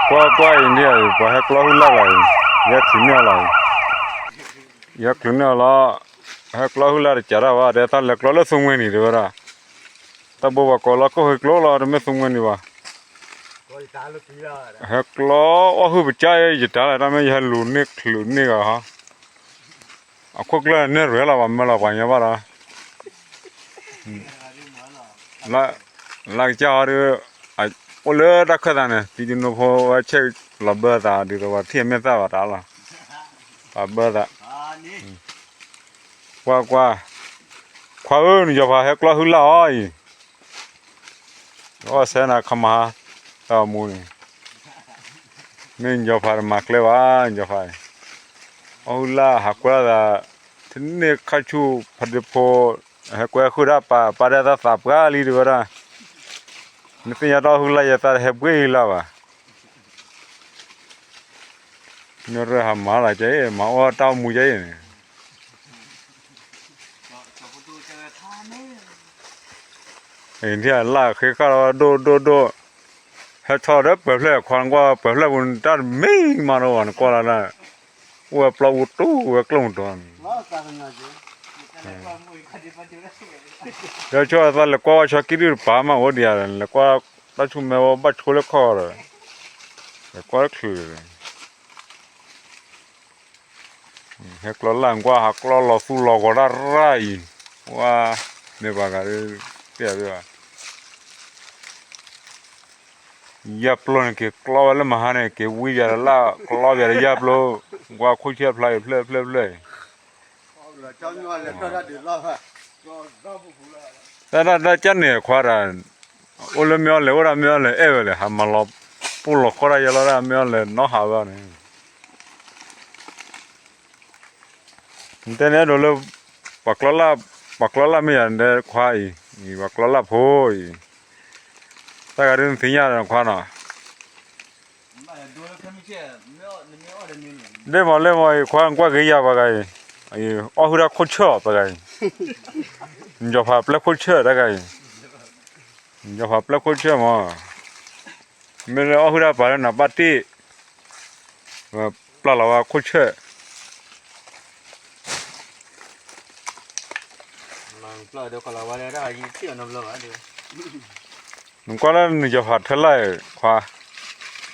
ကွၢ်ကွၢ်အံၤဒ်အံၤ ပှၤဟဲကျီဟုၣ်လၢ်လီၤအံၤ, ယဲချုးန့ၢ်အီၤလီၤအံၤ, ယဲချုးန့ၢ်အီၤလီၤ, ဟဲကျီဟုၣ်လၢ်တစးတၢ်ဘၣ် တဲသးလဲၤကျီလၢသူမှဲနံၤတဲဝဲဒၣ်, တၢ်ဘိပှၤကိးလီၤကိၣ်ဃ့ကျိလီၤ တမ့ၢ်သူမှဲနံၤဘၣ်, ဟဲကျီအီၣ်ဟုၣ်ပကၢ်ယတၢ်လဲၣ် တၢ်မ့ၢ်ယဟဲလူၤန့ၢ်ချုးန့ၢ်ဂၤဟီ အခိၣ်ကျၢၢ်န့ၢ်ရဲၣ်လီၤ ပှၤမၢလီၤပှၤညီဘၣ်ဒီး, လၢကစၢ်ဟီဒီး, အိၣ်လၢတၢ်ခၢၣ်သးန့ၣ် သံတနိဖိဝဲဆဲးလီၤဘၢသး ဒ်သိးပှၤထံၣ်အမဲာ်သၣ်ဘၣ်တၢ်လီၤ, ပှၤဘၢသး, ကွၢ်ကွၢ်, ခွါဧၢ နယီၤဖးဟဲကျီဟုၣ်လၢ်အီၤအံၤ အီၣ်ဆဲနၤခမါ, တၢ်မူန့ၣ်, မ့ၢ်နယီၤဖးတမၤကျဲဘၣ် နယီၤဖး, အီၣ်ဟုၣ်လၢ်ဟးကွဲလီၤသး, ထန့ၢ်ခါဆူၣ်ဖးဒ့ဖိ, ဟဲကွဲဃုာ်ဒၣ်ပၢ် ပၢ်ဒဲသးသးပှၢ်လံတဲဝဲဒၣ်, နသ့ၣ်ညါတၢ်အီၣ်ဟုၣ်လၢ်ယဲသးတဟဲဘှ့ၣ်လၢၤဘၣ် မ့ၢ်ရၢၢ်ဟးမၤလၢကဲအံၤ မၤအီၣ်တၢ်အိၣ်မူကဲအံၤန့ၣ်, အံၤဒ်အလၢ်ဃ့ဃာ်လီၤဒိၣ်ဒိၣ်ဒိၣ်, ဟဲထီၣ်ဒီးပှဲၤဖျၢၣ်ခွါနကွၢ် ပှဲၤဖျၢၣ်ပူၤန့ၣ် တၢ်တမံၤမးဒီးဝဲ နကွၢ်လၢ်လၢ်, အိၣ်ဝဲပျီၢ်အူတူၢ်ဝဲကျိၣ်မုၢ်တီၤန့ၣ် ဒီးဆိသးလဲၤကွၢ်ဝဲဆီကံၣ်ဒုၣ်တပၤမးအိၣ်ဒံးဧါ, လဲၤကွၢ်တၢ်ဆူၣ်မဲဝဲဘၣ်ဆိလၢခီၣ်ဒီး, လဲၤကွၢ်တချုး, ဟဲကျီလၢ်ကွၢ် ဟးကျီလီၤသူလီၤဂီၤတၢ်ရၣ်အံၤ, ဝါ, မ့ၢ်ပှၤဂၤဒီး, တ့ၢ်ဘၣ် ယၢ်ပျိန့ၣ် က့ၤကျီဝဲလၢမဟါန့ၣ် က့ၤဝံယၤဒီးလၢ် ကျီယၤဒီးယၢ်ပျိ, ကွၢ်ခိၣ်ဆၢဖျါအံၤဖျၢၣ်ဖျၢၣ်ဖျၢၣ်အံၤ, တၢ်တၢ်တၢ်ကၢ်န့ၣ်ခွါဒၣ်, အိၣ်လၢမ့ၢ်အီၣ်လဲၣ် အိၣ်ဒၣ်မ့ၢ်အီၣ်လဲၣ် အဲၣ်ဝဲလဲၣ် ဟးမၤလီၤပူၢ်လီၤဃီတၢ်ယဲလီၤဒၣ် မ့ၢ်အီၣ်လဲၣ်နီၢ်ဟးဝဲန့ၣ် နတဲန့ၣ်အဲၣ်ဒိးလၢ ပှၤကျီလၢ်, ပှၤကျီလၢ်မ့ၢ်ယၤ နတဲခွါအံၤ, ပှၤကျီလၢ်ဖိအံၤ, တၢ်ဂၤဒ်နသ့ၣ်ညါဒီးခွါနီၤ, ဒ့ၣ်မးလၢမးအံၤ ခွါကွၢ်က့ၤယၤပှၤဂၤအံၤ, အံၤ အီၣ်ဟုၣ်တၢ်ခိၣ်ဆၢၣ်ပှၤဂၤအံၤ, နယီၤဖးပျဲခိၣ်ဆၢၣ်တၢ်ဂၤအံၤ, နယီၤဖးပျဲခိၣ်ဆၢၣ်မး, မ့ၢ်လၢအီၣ်ဟုၣ်တၢ်ပာ်လၢနဘၣ်တ့ၢ် ပျၢ်လီၤဝဲခိၣ်ဆၢၣ်, နကွၢ်လၢနယီၤဖးထၢလၢ်ခွါ,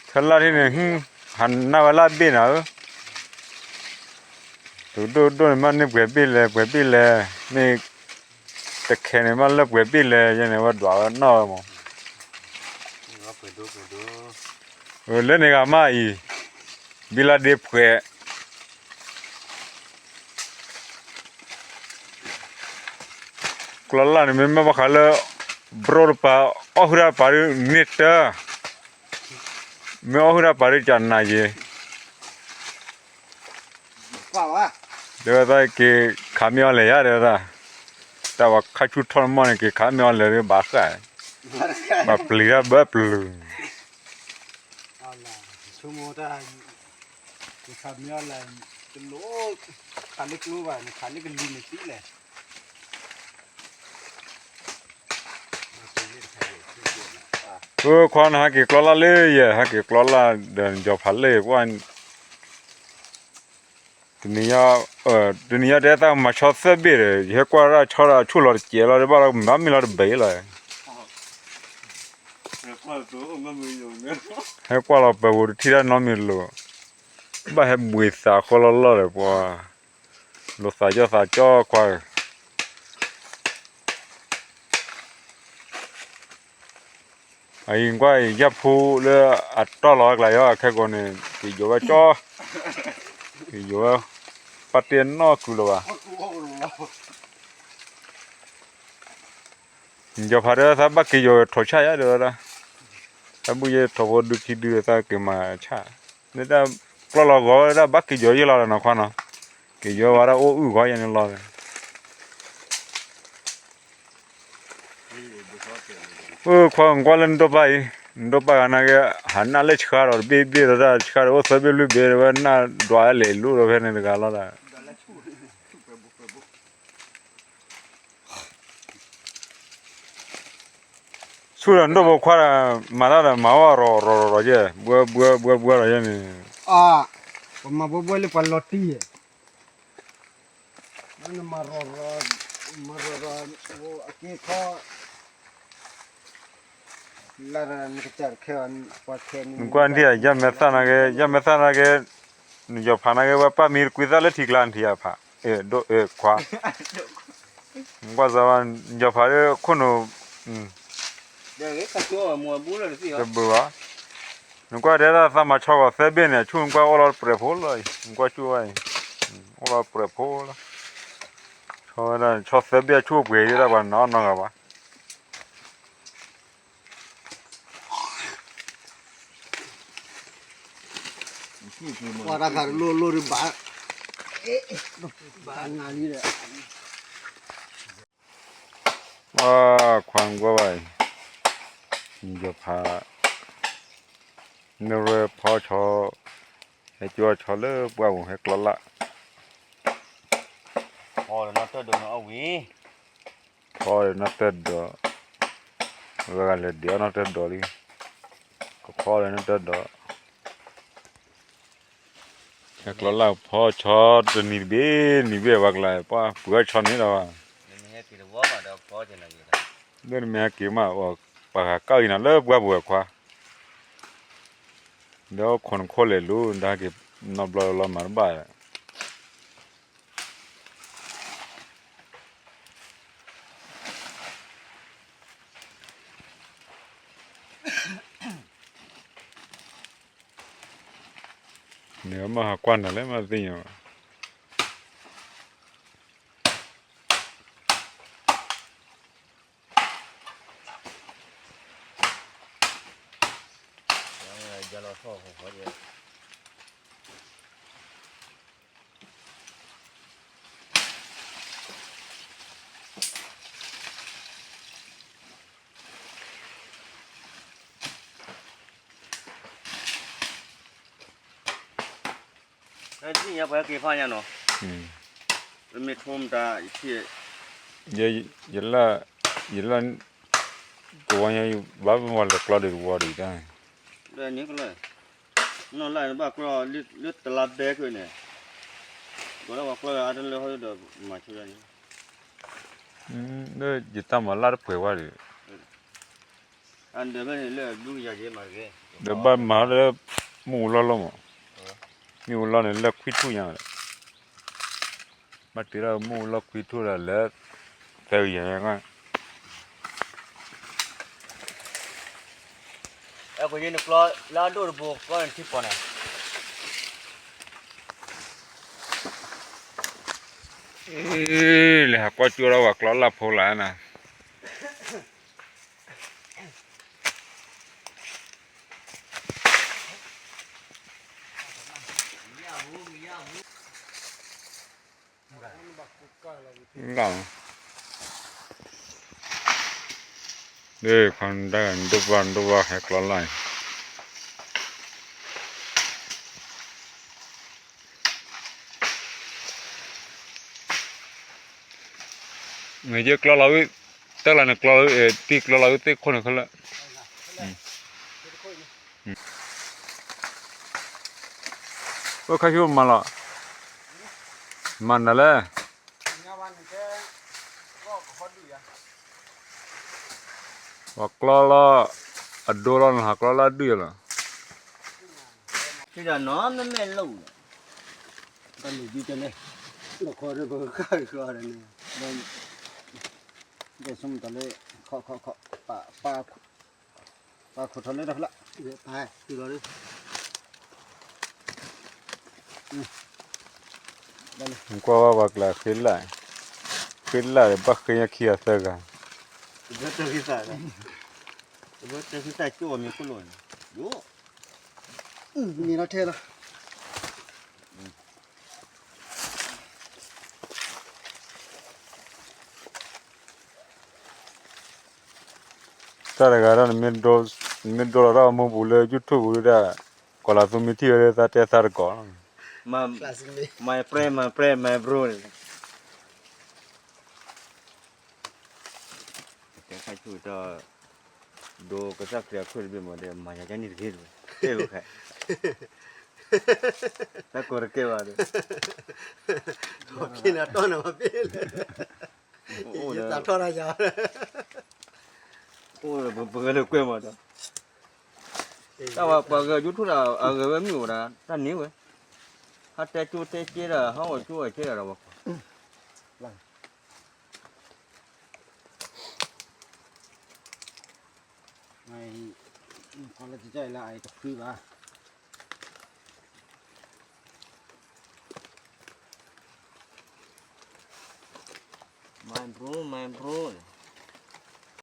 ထၢလၢ်ထံၣ်န့ၣ် ဟးနၢ်ဝဲလၢ်ဘ့ၣ်နၤဧၢ, တဒိၣ်ဒိၣ်န့ၣ်မ့ၢ်န့ၢ်ပှဲၤဘ့ၣ်လဲၣ် ပှဲၤဘ့ၣ်လဲၣ်, မ့ၢ်တခဲန့ၣ်မ့ၢ်လၢပှဲၤဘ့ၣ်လဲၣ် ယဲန့ၣ် ဝဲဒွးဝဲနီၢ်ဝဲမး လၢန့ၣ်ဂၤမးအံၤ, ဘံလါဒ့ဖှဲး, ကျီလၢ်န့ၣ်မ့ၢ်မ့ၢ်ဘၣ်ဃးလၢ ဘြိတပၤ, အီၣ်ဟုၣ်တၢ်ပာ်ဒုးန့ၢ်တၢ်, မ့ၢ်အီၣ်ဟုၣ်တၢ်ပာ်ဒုးကနၤယ့ၤ တဲဝဲသးက့ၤခးမ့ၢ်အီၣ်လဲၣ်ယါ တဲဝဲသး, တၢ်ပှၤခါဆူၣ်ထီၣ်နမီၢ်န့ၣ် က့ၤခးမ့ၢ်အီၣ်လဲၣ်ဒုးဘၣ်ဃး, ဘၣ်ပျံၤတၢ်ဘၢပျုၤ, အခွါနဟဲက့ၤကျီလၢ်လၢယဲ ဟဲက့ၤကျီလၢ်ဒီးနယီၤဖးလၢကွၢ် တနံၤညါ, တနံၤညါတဲသးမၤဆီသၢဘ့ၣ်ဒီး ယဟဲကွၢ်ဒၣ်ဆီဒၣ်ဆူၣ်လီၤတစဲးလီၤ တဘၣ်လီၤမၤမ့ၢ်လီၤတဘ့ၣ်လီၤ, ဟဲကွၢ်လီၤပှဲၤပူၤတထံၣ်တၢ်နီတမံၤလိၤ, ဘၣ်ဟဲဘှံးသးဃီလီၤလီၤဒီးပှၤ, လိာ်သးကၠီသးကၠီခွါဧၢ အအံၤကွၢ်အံၤ ယၢ်ဖိလၢအတီၢ်လီၤအကျါယီၤ အခဲကိာ်န့ၣ် က့ၤယိာ်ဝဲကၠီ, က့ၤယိာ်ဝဲ ပၢ်တ့ၢ်နီၢ်ကုလၢၤဘၣ်, ယီၤဖးတဲသးဘၣ်က့ၤယိာ်ထိးဆၣ်ယါတဲဝဲဒၣ်, တၢ်ဘူၣ်ယဲထိးဖိဒုခံဒုသးက့ၤမၤဆၣ်, မ့ၢ်တၢ်ကျီၢ်လီၤဂီၤဝဲဒၣ်ဘၣ်က့ၤယိာ်ယဲလီၤဒီးနီၤခွါနီၤ, က့ၤယိာ်ဝဲဒၣ်အိၣ်အုၣ်ဂီၤယဲန့ၣ်လီၤ အိၣ်ခွါကွၢ်လၢနဒိၣ်ပၢ်အံၤ, နဒိၣ်ပၢ်ဂၤနာ်က့ ဟးနၢ်လၢဆှါဒီးတဘ့ၣ်ဘ့ၣ်ဒီးတၢ်ဆှါဒီးအိၣ်သၢဘ့ၣ်လွံၢ်ဘ့ၣ်ဒီးဝဲနၢ်ဒွးလဲၤလူဒီးဖဲန့ၣ်တဂၤလီၤဒီး, ဆ ဆူၣ်ဒီးဒိၣ်ဖိခွါဒီး မၤတၢ်ဒီးမၤဝဲရီၤရီၤရီၤရီၤယဲၢ် ဘှဲဘှဲဘှဲဘှဲဒီးယဲၢ်န့ၣ်, အါ, ပမၤဘှဲဘှဲလၢပှၤလီၤတံၢ်ယဲၢ်, မၤရီၤရီၤ, မၤရီၤရီၤ, အက့ခီ, လၢနကစၢ်တခဲအီၤ, နကွၢ်ဒံး ယမဲာ်သၣ်နာ်က့ ယမဲာ်သၣ်နာ်က့, နယီၤဖးနာ်က့ ဝဲပာ်မံတကွံသၣ်လၢထံကျါနထံၣ်အဖး, အဲၣ်ဒိၣ်အဲၣ်ခွါ, နကွၢ်စၢၤဘၣ်, ယီၤဖးလၢခိၣ်နူာ်, တဘၣ်ဘၣ်, နကွၢ်တဲဒၣ်သးမၤဆီဂီၤသၢဘ့ၣ်န့ၣ် အဆူၣ်နကွၢ်အိၣ်လီၤတပြဲးဖိလီၤအံၤ နကွၢ်ဆူၣ်ဝဲအံၤ, အိၣ်လီၤတပြဲးဖိလီၤ, ဆီဝဲဒၣ် ဆီသၢဘ့ၣ်အဆူၣ်ပှဲၤဒၣ်ပှၤနီၢ်နီၢ်ဂၤဘၣ် ပှၤတၢ်ခါတလိၣ်လိၣ်ဒံးဘၣ်, ဘၣ်နၤလံဒီး, အခွါကွၢ်ဘၣ်အံၤ, ယီၤဖး, နရဲဖီဆီ, ဟဲကၠီဆီလၢပှၢ်ပူၤဟဲကျီလၢ်, ဖီဒီးနီၢ်တၢၢ်ဒီးနီၢ်အီၣ်ဝံၤ ဖီဒီးနီၢ်တၢၢ်ဒီး, ဝဲဂၤလဲၤဒံးအီၣ်နီၢ်တၢၢ်ဒီးလံ, ကဖီဒီးနီၢ်တၢၢ်ဒီး, ဟဲကျီလၢ်ဖီဆီတနံၤတဘ့ၣ် နံၤဘ့ၣ်ဝဲကျါ ပှၤပှ့ၤအီၣ်ဆီန့ၣ်ဒီး, လၢနမ့ၢ်ဟဲက့ၤမး ပှၤဂၤကၢ်အံၤနီၤလၢပှၢ်ပူၤဝဲခွါ, ဒီးခိၣ်နခိၣ်လဲၤလူၤ ဒၣ်က့ၤနီတဘျီလီၤမၤတဘၣ် န့ၣ်မ့ၢ်ဟးကွၢ်နၤလၢမၤသ့ၣ်ညါဘၣ်. သ့ၣ်ညါပှၤဟဲက့ၤဖးညါနီၤ, ပမ့ၢ်ထိမတၤ, ယလၢ, ယလၢ, ကဝီၤညါဘၣ်မ့ၢ်ဝဲလဲၤကျီဒံးတဝီဒံးတၢ်, လၢန့ၣ်ကလၢ, နီၢ်လၢ်န့ၣ်ဘၣ်ကျီလၢတလါဘဲကၢၢ်န့ၣ်, ဘၣ်လၢပှၤကျီဒီးအတလၢဟီဒီးမၤဆိယၤန့ၣ်, လၢယတၢ်မၤလၢတပှဲၤဝဲဒီး ဒီးဘၣ်မၤလၢ မုၢ်အူလီၢ်လီၢ်မး, မ့ၢ်အူလီၢ်န့ၣ် လၢခွံထူၣ်ညါ, ဘၣ်တုၤလၢမုၢ်အူလီၢ်ခွံထူၣ်ဒီးလၢ သၢဂၤညါ, အဲ ကွၢ်ယဲၢ်နကျီလၢအဒိၣ်တဘိ ကျီနထံပီၤန့ၣ်, လဲၤဟးကွၢ်ကၠိဒီးဝဲကျီလၢ်ဖိလၢ်နၤ. ဒ်ခွါဒၣ်ဒိၣ်ဘၣ်ဒိၣ်ဘၣ်ဟဲကျီလၢ်အံၤ နယဲၢ်ကျီလီၤဝဲ, တၢ်လၢနကျီလီၤဝဲ, တံၢ်ကျီလီၤဝဲသ့ၣ်ခိၣ်န့ၣ်ခဲလၢာ်, အိၣ်ခါဆူမၤလီၤ, မၤနၤလဲၣ်, ပှၤကျီလီၤ, အဒိလီၤနဟးကျီလၢအဒုၣ်ယလီၤ, တနီၤမ့မ့ၢ်လိၣ်, တၢ်န့ၣ်ဒ်တလဲၣ်, လီၤခီဒီးပကၢ်ဃီဒီးန့ၣ်, ဒီးဆိကမိၣ်တၢ်လၢ, ခီခီခီ, ပာ်, ပာ်ခိၣ်ထီၣ်လၢတၢ်ဖျၢၣ်, ပာ်တုၤလီၤလၢ ကွၢ်ဝဲပှၤကျါဃ့လၢ်, ဃ့လၢ်ဒီးဘၣ်ဃ့ညါခံဂၤသၢဂၤ, တၢ်တဂၤတၢ်ကၠိၣ်အမံၤခိၣ်လိာ်န့ၣ်, န့ၣ်လီၤထဲလီၤ. တၢ်တဂၤဒီး နမ့ၢ်ဒိလီၤတၢ်အမူပူၤလၢ YouTube ပူၤဒၣ်, ကီၤလၤသူမ့ၢ်ထံၣ်ဝဲလၢသးတဲသးတကီးလီၤ. My friend, my friend, my bro န့ၣ်, တဲခါဆူၣ်ဒီး, ဒိကစၢ်ခရံာ်အခွဲးတဘ့ၣ်မးဒီး မၤယၤကန့ၣ်တဂ့ၤတဝဲ, အဲၣ်ဝဲခဲ, တၢ်ကီတကဲဘၣ်ဒီး, ခီၣ်ဖံးနၤတီၢ်နၤမၤပ့ၢ်လဲၣ်, ယသးထီၣ်တၢ်ယၤ, အိၣ်ပဂဲၤလၢကွဲမးဒီး, တၢ်ဝဲပှၤဂဲၤယိၣ်ထူၣ်ဒီး အဂဲၤဝဲမ့ၢ်အိၣ်ဒၣ် တၢ်န့ၣ်ဝဲ, ဟးတဲကၠိတဲကဲဒီး ဟးအီၣ်ကၠိအီၣ်ကဲဒီးဝဲ ကီလၢကၠီလၢအတဖှံဘၣ်, မၤဘြူၤ မၤဘြူၤ